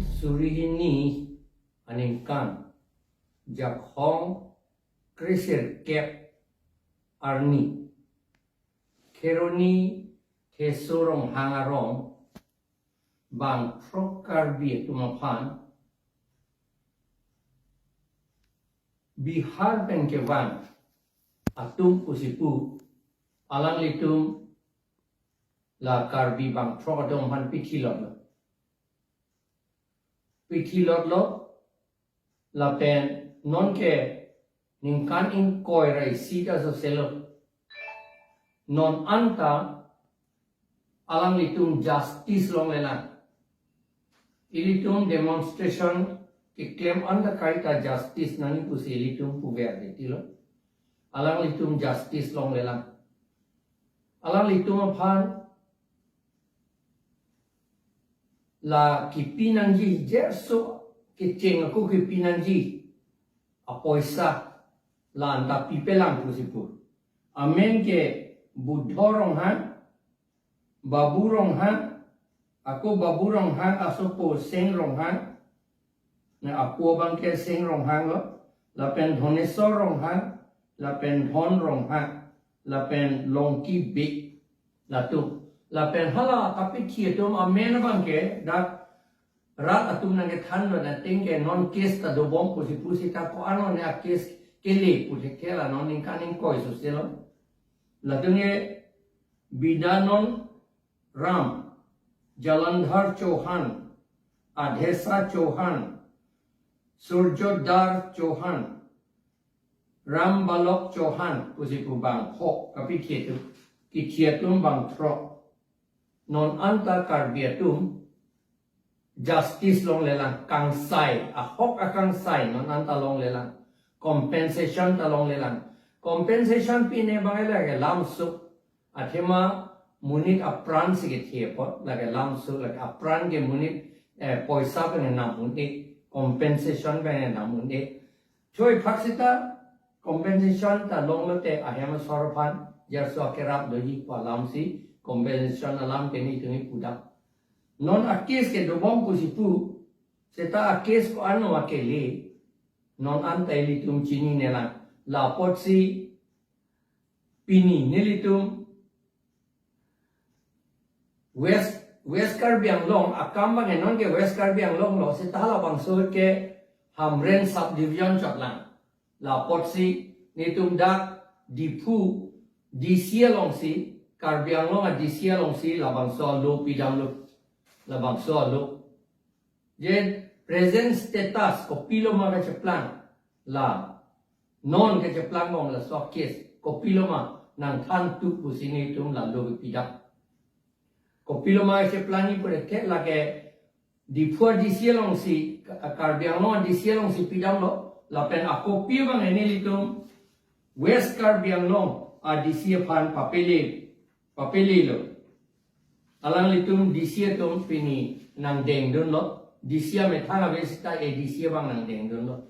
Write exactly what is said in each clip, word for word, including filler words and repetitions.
Suri hini aningkan jakhong kresirkep arni Kheroni Theso Ronghang arong bangthrok Karbi atum aphan Bihar pen kevang atum pusi pu, alanglitum la Karbi bangthrok atum aphan pithilotlo. Pithilotlo lapen nonke ningkan ingkoi ra isi ta soselo. Non anta alanglitum justice longlelang. Ilitum demonstration keklem anta kaita justice nangji pusi ilitum puver detilo. Alanglitum justice longlelang. Alanglitum aphan la kipi nangji, jerso kecheng ako kipi nangji apoisa la anta pipelang pusi pu. Amen ke Budho Ronghang, Babu Ronghang, ako Babu Ronghang asopo Seng Ronghang, na apo abang ke Seng Ronghang lo, lapen Dhonesor Ronghang, lapen Dhon Ronghang, lapen Longki Bey, latum. Lapen hala kapithi atum amen abang ke dak rat atum nangkethanlo, ateng ke non case ta dobom pusi pu seta ko-an non a case kele pu thekthe, la non ningkan ingkoi soselo. Latum ke Bidanon Ram, Jalandhar Chauhan, Adhesa Chauhan, Surjodar Chauhan, Ram Balok Chauhan pusi pu bangpho kapithi atum, kithi atum bangthrok. Non anta Karbi atum justice longlelang, kangsai, ahok akangsai non anta longlelang, compensation ta longlelang. Compensation pine abang lake lamsuk, athema monit apran si kethe apot, lake lamsuk, lake apran ke monit, eh, poisa pen nang un-e, compensation pen nang un-e. Choi phak seta compensation ta longlote ahem asor aphan jerso akerap doji pu alam si compensation alam ke nelitum pudam. Non a case ke dobom pusi pu, seta a case ko-an non akele, non anta ilitum chininelang. La apotsi pini nelitum West, West Karbi Anglong akam abang, non ke West Karbi Anglong lo, seta labangso ke Hamren subdivision chotlang. La apotsi nelitum dak Diphu D C alongsi, Karbi Anglong a D C alongsi labangso alo pidamlo. Labangso alo. Je present status kopiloma kacheplang, la non kacheplang bom laso case kopiloma nangthan tu pusi nelitum lalo pidam. Kopiloma kacheplang ni pure ke lake Diphu a D C alongsi, Ka-, Karbi Anglong a D C alongsi pidamlo, lapen akopi abang nelitum West Karbi Anglong a D C aphan papele, papelelo. Alanglitum D C atum pini nangdengdunlo, D C amethang ave seta A D C abang nangdengdunlo.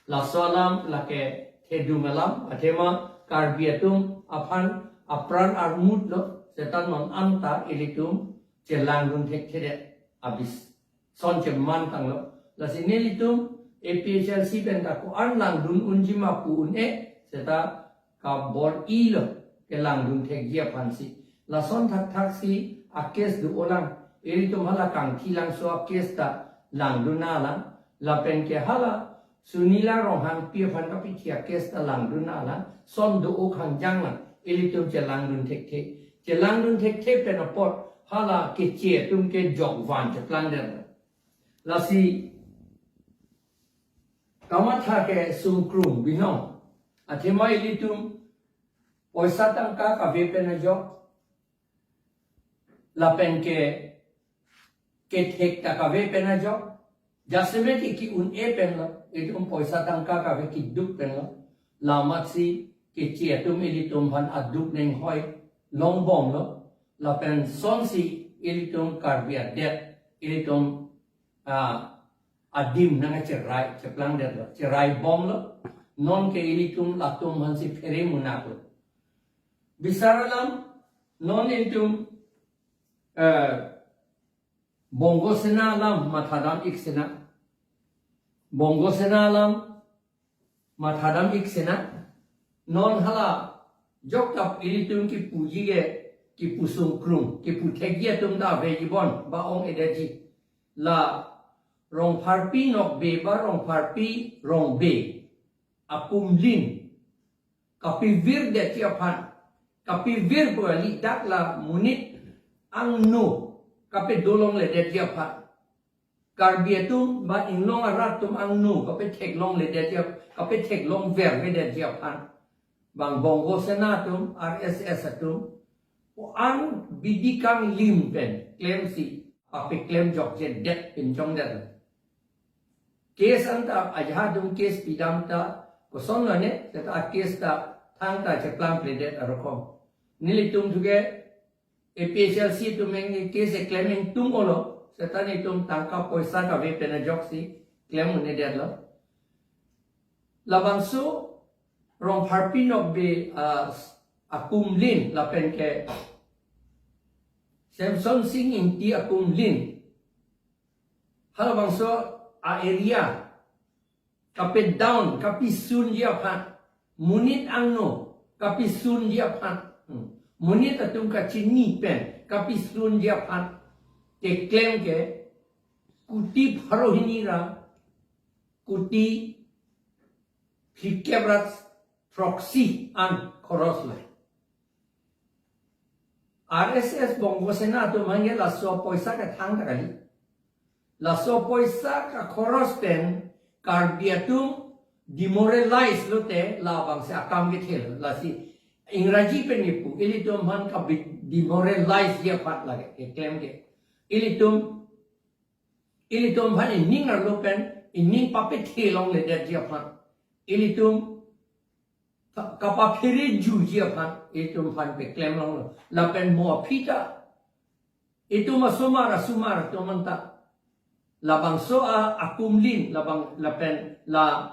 Laso alam lake thedung alam, athema Karbi atum aphan apran armut lo, seta non anta ilitum chelangdun thekthedet abis. Son cheman tanglo. Lasi nelitum A P H L C pen ta ko-an langdun unji ma pu un-e, seta kabor-ilo kelangdun thekji aphansi. Lason thakthak si a case do-olang. Ilitum hala Kangthilangso a case ta langdun nanglang. Lapen ke hala Sunila Ronghangpi aphan kapithi a case ta langdun nanglang. Son do-o khangjang lang. Ilitum chelangdun thekthe. Chelangdun thekthe pen apot hala keche atum ke jokvan cheplangdet. Lasi kamatha ke sungkrung binong. Athema ilitum poisa tangka kave pen ajok, lapen ke kethek ta kave pen ajok, jasemet ke ki-un-e penlo, itum poisa tangka kave keduk penlo, la amatsi keche atum ilitum aphan aduk nenghoi longbomlo, lapen sonsi ilitum Karbi adet, ilitum, ah, adim nangcherai, cheplangdetlo, cherai bomlo, non ke ilitum latum aphansi phere munaklo. Bisar alam, non ilitum, eh, Bongo Sena alam mathadam ik sena. Bongo Sena alam mathadam ik sena. Non hala joktap ilitum kipuji ke, kipusung krung, kiputhekji atum ta ave jibon ba ong-edetji. La Rongpharpi Nokbe ba Rongpharpi Rongbe akumlin kapivirdetji aphan, kapivir pu kali, dak la monit angno kapedolongledetji aphan, Karbi atum ba inglong arat atum angno kapetheklongledetji ap-, kapetheklongvervedetji aphan, bang Bongo Sena atum, R S S atum, ko-an bidi kanglim pen klemsi papeklemjokjedet pinchongdet. Case anta ajahak atum case pidam ta koson lone, seta a case ta thangta cheplangpledet arokom. Nelitum thuke A P H L C atum eng case eklem ingtung olo, seta nelitum tangka poisa kave pen ajoksi klem un-edetlo. Labangso Rongpharpi Nokbe, ah, akumlin lapen ke Semson Sing Ingti akumlin, halabangso a-area kapedown, kapisunji aphan, monit angno kapisunji aphan, hmm, monit atum kachini pen kapisunji aphan keklem ke kuti pharo hini ra kuti phlikep ra throksi an khoros lo. R S S Bongo Sena atum aphan ke laso poisa kethang ta kali. Laso poisa kakhoros pen Karbi atum demoralize lote labangsi akam kethelo. Lasi Ingraji pen kipu, ilitum aphan kabi demoralizeji aphan lake keklem ke. Ilitum, ilitum aphan ining arlo pen ining papethelongledetji aphan, ilitum ka-, kapapherejuji aphan itum aphan peklemlonglo. Lapen mo aphi ta itum asomar asomar atum anta labangso a-, akumlin, labang, lapen la,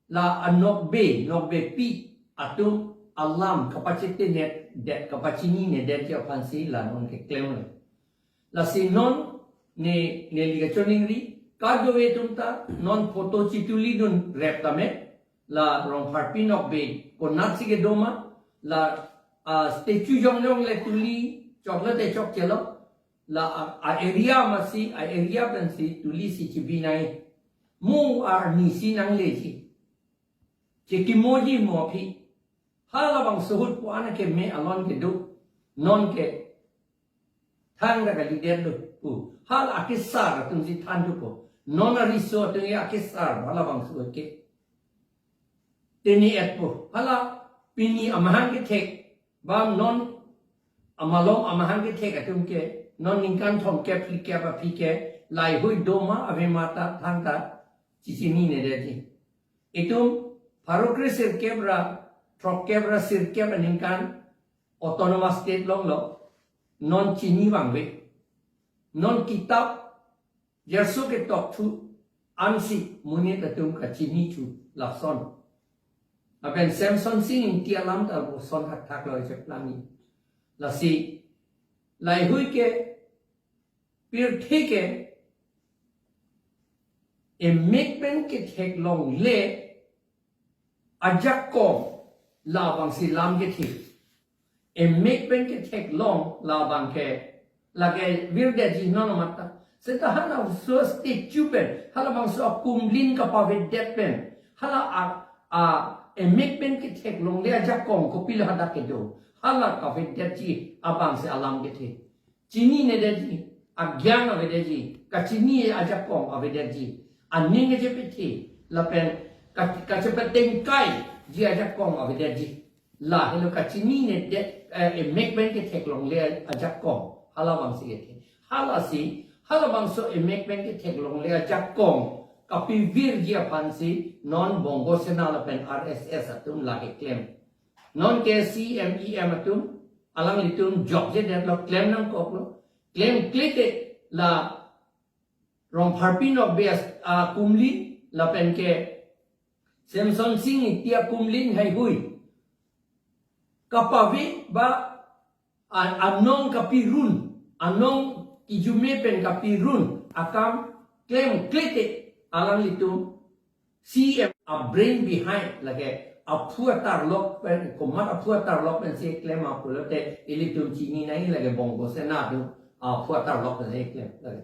la anokbe, nokbepi atum alam kapachininedet, kapachininedet ji aphansi la non keklemlo. Lasi non ne, neli kachoningri, kadokave atum ta non photo chitulidunrep tame, la Rongpharpi Nokbe konatsi kedo ma, la, ah, statue jongjongle tuli choklote chokchelo, la a, a-area masi, a-area pensi tulisi chibi nai. Mo arnisi nangleji. Chekimoji mo aphi. Halabangso ahut pu an keme alon kedo. Non ke thang ra kalidetlo pu. Hala akesar atumsi thandupo. Non ariso atum ya akesar halabangso ke. Teni etpo. Hala pini amahang kethek bang non amalom amahang kethek atum ke, non ningkan thomkep phlikep aphi ke laheihui doma avema ta thangta chichinine detji. Itum pharo kre sirkep ra throkkep ra sirkep aningkan autonomous state longlo, non chini vangve. Non kitap jerso ketokthu ansi monit atum kachinithu lason. Lapen Semson Sing Ingti alam ta lapuson thakthak lo ejek plani. Lasi laheihui ke pirthe ke emek pen ketheklongle ajakong labangsi lam kethe. Emek pen ketheklong labang ke lake virdetji non amat ta. Seta halabangso statue pen, halabangso akumlin kapavedet pen, hala a, a emek pen ketheklongle ajakong kopilo hadak kedo, hala kavedetji abangsi alam kethe. Chininedetji, agyan avedetji, kachini ajakong avedetji, aning kachepethe, lapen ka-, kachepetengkaiji ajakong avedetji. Lahelo kachininedet, eh, emek pen ketheklongle ajakong, halabangsi kethe. Halasi, halabangso emek pen ketheklongle ajakong kapivirji aphansi non Bongo Sena lapen R S S atum la keklem. Non ke C M E M atum, alanglitum jokjedet lo, klem nangkoklo. Klemkle te la Rongpharpi Nokbe as-, akumlin lapen ke Semson Sing Ingti akumlin haihui kapave ba a-, anong kapirun, anong ijume pen kapirun akam klemkle te alanglitum C M a brain behind lake aphu atarlok pen, komat aphu atarlok pensi klem ma pulote ilitum chini nangji lake Bongo Sena atum aphu atarlok pensi klem lake.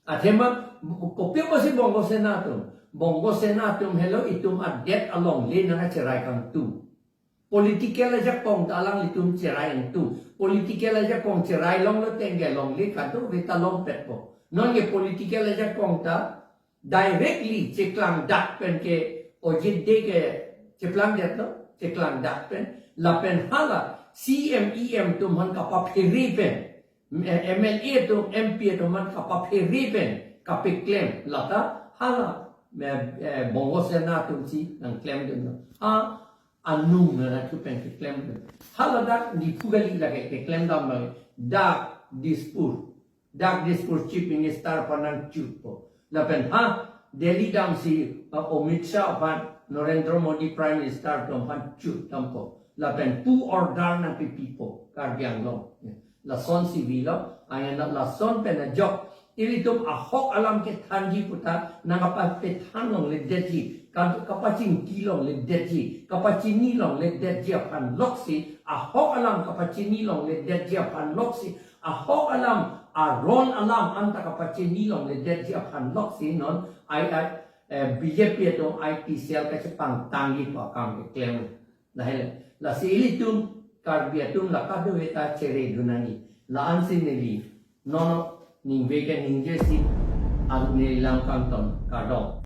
Athema kopi apotsi Bongo Sena atum? Bongo Sena atum helo itum adet alongle nangkacherai kangtung. Political ajakong ta alanglitum cherai ingtung. Political ajakong cherai longlo tangte longle kadokave ta longpetpo. Nonke political ajakong ta directly cheklangdak pen ke Ajit Dey ke cheplangdetlo, cheklangdak pen. Lapen hala C M E M atum aphan kapaphere pen, eh, M L A atum, M P atum aphan kapaphere pen kapeklem lata hala, eh, eh, Bongo Sena atumsi nangklemdunlo. Ha anung nangthu pen keklemdun. Hala dak Diphu kali lake keklem dam lake. Dak Dispur, dak Dispur Chief Minister aphan nangchutpo. Lapen ha Delhi damsi, uh, Amit Shah aphan, Narendra Modi Prime Minister atum aphan chut dampo. Lapen pu order nangpipipo Karbi Anglong. Lasonsi vilo, anke lason pen ajok ilitum ahok alam kethanji puta nangkapapethan longledetji, ka-, kapachingki longledetji, kapachini longledetji aphan loksi, ahok alam kapachini longledetji aphan loksi, ahok alam aron alam anta kapachini longledetji aphan loksi non ai ai, eh, B J P atum I T cell kachepangtangji pu akam keklem. Lahai le, lasi ilitum Karbi atum la kadokave ta cheredun nangji. La-ansi neli non ningve ke ningjesi, ang neli lam kangton, kardom.